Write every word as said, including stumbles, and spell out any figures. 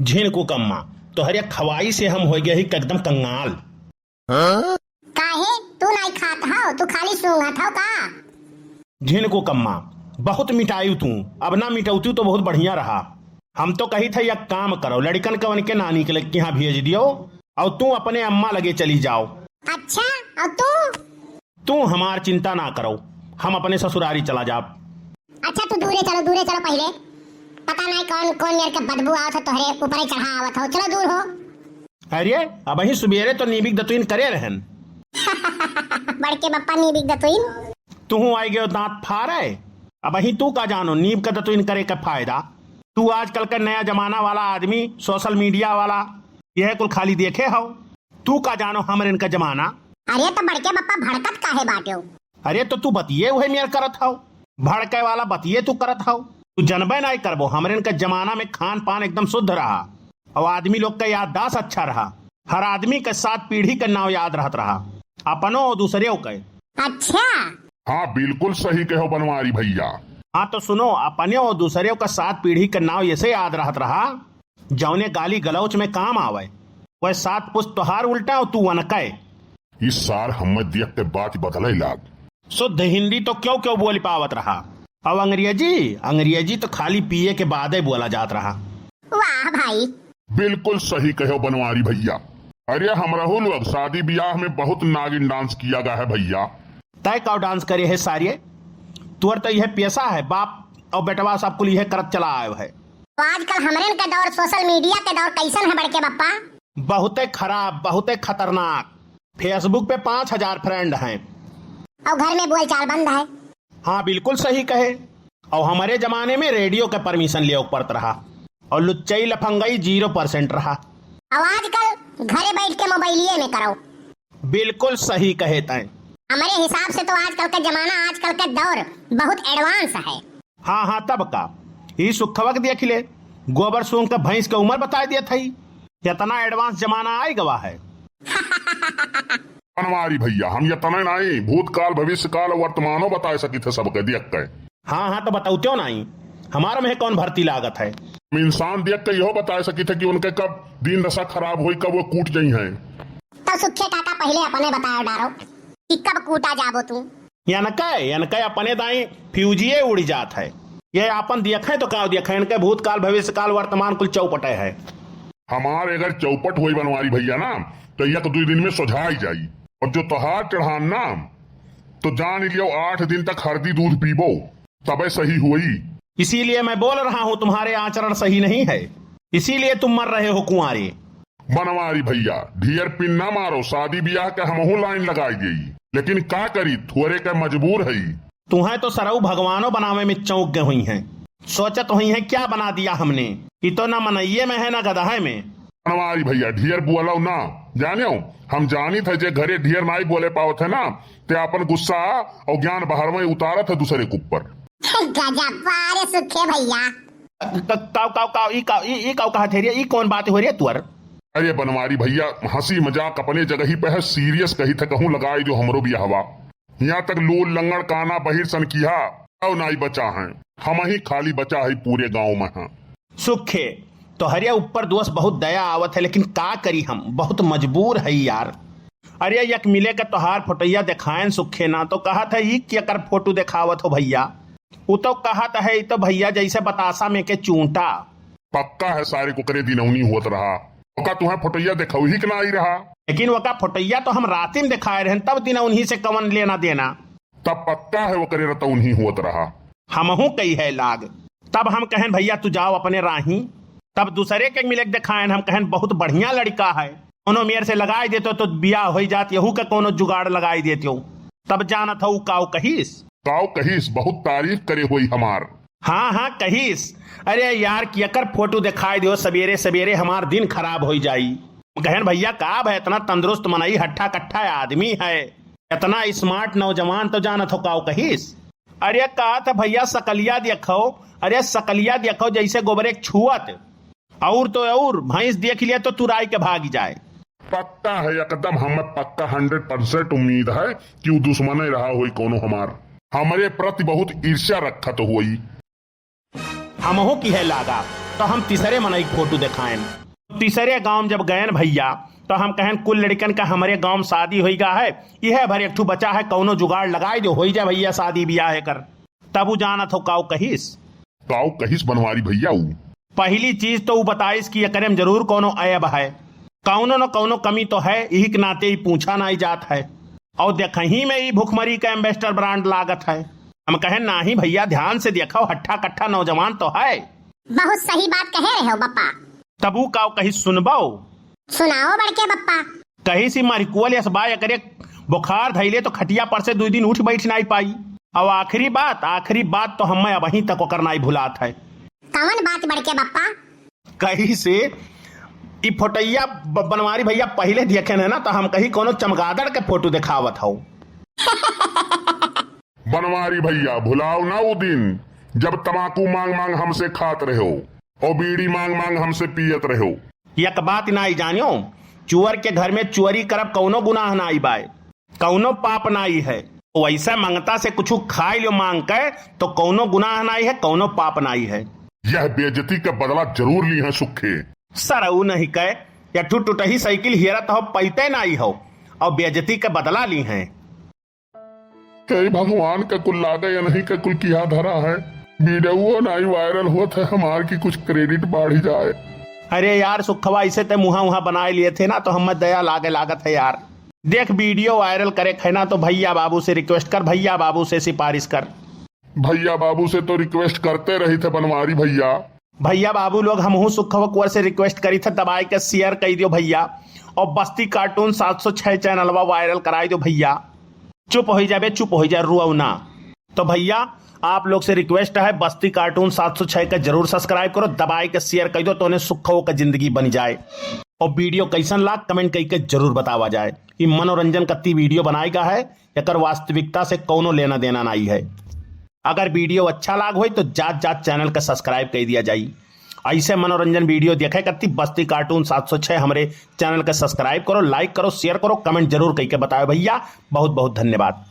झिनकू कम्मा, तोहरे खवाई से हम होइ गए ही एकदम कंगाल। काहे? तू नाई खात हौ, तू खाली सूंघत हौ का? झिनकू कम्मा, बहुत मिटायू तू, अब ना मिटौतू तो बहुत बढ़िया रहा। हम तो कही थे, एक काम करो, लड़िकन कवन के नानी के लग के यहाँ भेज दियो और तू अपने अम्मा लगे चली जाओ। अच्छा, और तू? तू हमार चिंता ना करो, हम अपने ससुरारी चला जाब। अच्छा, तू दूरे चलो, दूरे चलो पहिले। पता नाई कौन, कौन मेर के बदबू आवत है तोहरे ऊपर ही चढ़ा आवत हो। चलो दूर हो। अरे, अबहीं सुबेरे तो नीबिक दतुइन करे रहन। बड़के बप्पा नीबिक दतुइन। तुहूँ आई गयो दांत फारे। अबहीं तू का जानो नीब का दतुइन करे का फायदा। तू आजकल का नया जमाना वाला आदमी, social media वाला, यह कुल खाली देखे हो। तू का जानो हमरे इनका जमाना। अरे तो बड़के बप्पा भड़कत काहे बाट्यो? अरे तो तू बतिये उहे मेर करत हौ, भड़के वाला बतिये तू करत हौ। तू जनबे नाई करबो, हमरे इनका जमाना में खान पान एकदम शुद्ध रहा और आदमी लोग का याददाश्त अच्छा रहा। हर आदमी के सात पीढ़ी का नाव याद रहत रहा, अपनो और दूसरे के। अच्छा। हाँ, बिल्कुल सही कहो बनवारी भैया। हाँ तो सुनो, अपने और दूसरे का सात पीढ़ी का नाव ऐसे याद रहत रहा, जौने गाली गलौच में काम आवे, वह सात पुस्त तोहार उल्टा और तू वनके। इस सार हमें देख के बात बदले लाग। शुद्ध हिंदी तो क्यों क्यों बोल पावत रहा, अब अंग्रेजी, अंग्रेजी तो खाली पिए के बादे बोला जात रहा। वाह भाई। बिल्कुल सही कहो बनवारी भैया। अरे हमरहू लोग शादी ब्याह में बहुत नागिन dance किया गया है भैया। तय का dance करे है सारे? तोर तो यह पेशा है, बाप और बेटवा सब कुल यह करत चला आयो है। तो आजकल हमरेन के दौर, social media के दौर कैसन है बड़के बप्पा? बहुते खराब, बहुते खतरनाक। Facebook पे पाँच हजार friend हैं। और घर में बोलचाल बंद है। हाँ, बिल्कुल सही कहे। और हमारे जमाने में radio के permission लेवे के पड़त रहा और लुच्चई लफंगई zero percent रहा। और आजकल घरे बैठ के मोबाइलिए में करो। बिल्कुल सही कहे तैं। हमारे हिसाब से तो आजकल का जमाना, आजकल का दौर बहुत advance है। हाँ, हाँ, तब का? ई सुखवक देख ले, गोबर सूंघ के भैंस के उम्र बताए देत हई। इतना advance जमाना आइ गवा है। बनवारी भैया, हम इतने नाई, भूतकाल, भविष्यकाल और वर्तमानो बताए सकित है सबके देख के। हाँ, हाँ, तो बतौत्यो नाई, हमार में कौन भर्ती लागत है? हम इंसान देख के इहो बताए सकित है कि उनके कब दिन दशा खराब होई, कब वो कूट जइहैं। तो सुखे काका पहिले अपने बताए डारो कि कब कूटा जाबो तू। यनके, यनके अपने दाई फ्यूजिए उड़ि जात है। ये आपन देखे तो का देखे, इनके भूतकाल, भविष्यकाल, वर्तमान कुल चौपटे है। हमार अगर चौपट होई बनवारी भैया ना, तो एक दुई दिन में सोझाई जाई। और जो तोहार चढ़ान ना, तो जान लियो आठ दिन तक हरदी दूध पीबो, तबे सही होई। इसीलिए मैं बोल रहा हूँ, तुम्हारे आचरण सही नहीं है, इसीलिए तुम मर रहे हो कुंवारे। बनवारी भैया, ढेर पिन ना मारो, शादी ब्याह के हमहू line लगाई देई, लेकिन का करी, थोरे के मजबूर हई। तुहें तो सरऊ भगवानो बनावे में चौंक गए हुई हैं, सोचत हुई हैं, "क्या बना दिया हमने, ई तो ना मनइये में है, ना गदहे में।" बनवारी भैया, ढेर बोलो ना, जानियो, हम जानित है जे घरे ढेर नाई बोले पावत है ना, ते आपन गुस्सा और ज्ञान बाहर में उतारत है दूसरे के ऊपर। गजब, वाह रे सुखे भैया। क-, काऊ, काऊ, काऊ, ई काऊ, ई, ई काऊ कहत है रे, ई कौन बात हो रे तुअर? अरे बनवारी भैया, हंसी मजाक अपने जगह ही पे है, serious कही थे कहूँ लगाई जो हमरो बियाहवा। यहाँ तक लूल, लंगड़, काना, बहिर सन किहा, तब नाई बचा है। हम ही खाली बचा है पूरे गांव में, हाँ। सुखे, तोहरे ऊपर दोस्त बहुत दया आवत है, लेकिन का करी हम, बहुत मजबूर है यार। अरे एक मिले के तोहार फोटोइया देखायन सुखे ना, तो कहत है, "ई केकर फोटो देखावत हो भैया?" उ तो कहत है, "ई तो भैया जैसे बतासा में के चूंटा।" पक्का है सारे कुकरे दिनौनी होत रहा। ओका तुहें फोटोइया देखौही के ना आई रहा। लेकिन ओका फोटोइया तो हम राती में देखाए रहन, तब दिनौनी से कवन लेना देना? तब पक्का है ओकरे रतौनी होत रहा। हमहू कही है लाग। तब हम कहन, "भैया तू जाओ अपने राही।" तब दूसरे के मिले के देखायन, हम कहन, "बहुत बढ़िया लड़का है, कोनो मेर से लगाई देतो तो बियाह होई जात, यहू का कोनो जुगाड़ लगाई देतो।" तब जानत हऊ काऊ कहिस? काऊ कहिस, बहुत तारीफ करे होई हमार। हाँ, हाँ, कहिस, "अरे यार, केकर फोटो देखाई दियो, सबेरे सबेरे हमार दिन खराब होई जाई।" कहन, "भैया, का भय, इतना तंदुरुस्त मनई, हट्ठा कट्ठा आदमी है, इतना smart नौजवान, तो जानत हो काऊ कहिस?" अरे कहत है, "भैया, सकलिया देखो, अरे सकलिया देखो, जैसे गोबरे के छुअत, और तो और भैंस देख लिया तो तुराई के भागी जाए।" पक्का है एकदम, हम पक्का hundred percent उम्मीद है कि उ दुश्मने रहा होई कोनो हमार, हमरे प्रति बहुत ईर्ष्या रखत होई। हमहू की है लागा, तो हम तीसरे मनई के फोटो देखाएन। तीसरे गांव में जब गएन भइया, तो हम कहेन, कुल लड़कन का हमरे गांव में शादी होई गा है, यह भर एक ठू बचा है, कौनो जुगाड़ लगाई दो, होई जा भइया शादी बियाह एकर। तब उ जानत हो काऊ कहिस? काऊ कहिस बनवारी भइया उ? पहली चीज तो उ बताइस कि एकरे में जरूर कौनो ऐब है, कौनो न कौनो कमी तो है, इही के नाते ई पूछा नाई जात है। और देखही में ई भुखमरी का एम्बेसडर ब्रांड लागत है। हम कहे, नाही भइया, ध्यान से देखो, हट्ठा कट्ठा नौजवान तो है। बहुत सही बात कहे रहे हो बप्पा। तब उ काऊ कहिस, सुनबो? सुनाओ बड़के बप्पा। कहिस ई मरिकुअल यस बा, एकरे बुखार धइले तो खटिया पर से दुई दिन उठ बैठ नाई पाई। और आखिरी बात, आखिरी बात तो हमें अबहीं तक ओकर नाई भुलात है। कौन बात बड़के बप्पा? कहिस ई फोटैया ब-, बनवारी भइया पहिले देखेन है ना, तो हम कही कौनो चमगादड़ के फोटो देखावत हो। बनवारी भइया, भुलाओ ना उ दिन, जब तमाकू मांग मांग हमसे खात रहो और बीड़ी मांग मांग हमसे पियत रहो। एक बात नाई जानियो, चुअर के घर में चुअरी करब कौनो गुनाह नाई बाय, कौनो पाप नाई है। वैसे मंगता से कुछ खाई लियो मांग के, तो कौनो गुनाह नाई है, कौनो पाप नाई है। यह बेइज्जती का बदला जरूर ली है सुखे। सरऊ नहीं कहे, यठू टुटही साइकिल हियरत हो, पैते नाई हो, और बेइज्जती का बदला ली हैं। हे भगवान, का कुल लागे या नहीं, का कुल किया धरा है। वीडियो नाई वायरल होत है हमार की कुछ क्रेडिट बढ़ जाए। अरे यार सुखवा, इसे ते मुहा उहा बनाए लिए थे ना, तो हमें दया लागे लागत है यार। देख, वीडियो वायरल करे है ना, तो भइया बाबू से रिक्वेस्ट कर, भइया बाबू से सिफारिश कर। भइया बाबू से तो रिक्वेस्ट करते रही थे बनवारी भइया। भइया बाबू लोग, हमहू सुखवा कुंवर से रिक्वेस्ट करी थे, दबाए के शेयर कई दियो भइया, और बस्ती कार्टून सात सौ छह चैनलवा वायरल कराई दियो भइया। चुप होई जाबे, चुप होई जा, रुआऊ ना। तो भइया, आप लोग से रिक्वेस्ट है, बस्ती कार्टून सात सौ छह का जरूर सब्सक्राइब करो, दबाए के शेयर कई दो, तो उन्हें सुखवो का जिंदगी बन जाए। और वीडियो कैसन लाग, कमेंट कई के जरूर बतावा जाए। ई मनोरंजन कत्ती वीडियो बनाए का है, एकर वास्तविकता से कौनो लेना देना नाई है। अगर वीडियो अच्छा लाग होई तो जात जात चैनल का सब्सक्राइब कई दिया जाई। ऐसे मनोरंजन वीडियो देखे कत्ती बस्ती कार्टून सात सौ छह हमरे चैनल का सब्सक्राइब करो, लाइक करो, शेयर करो, कमेंट जरूर कई के बताओ भइया। बहुत बहुत धन्यवाद।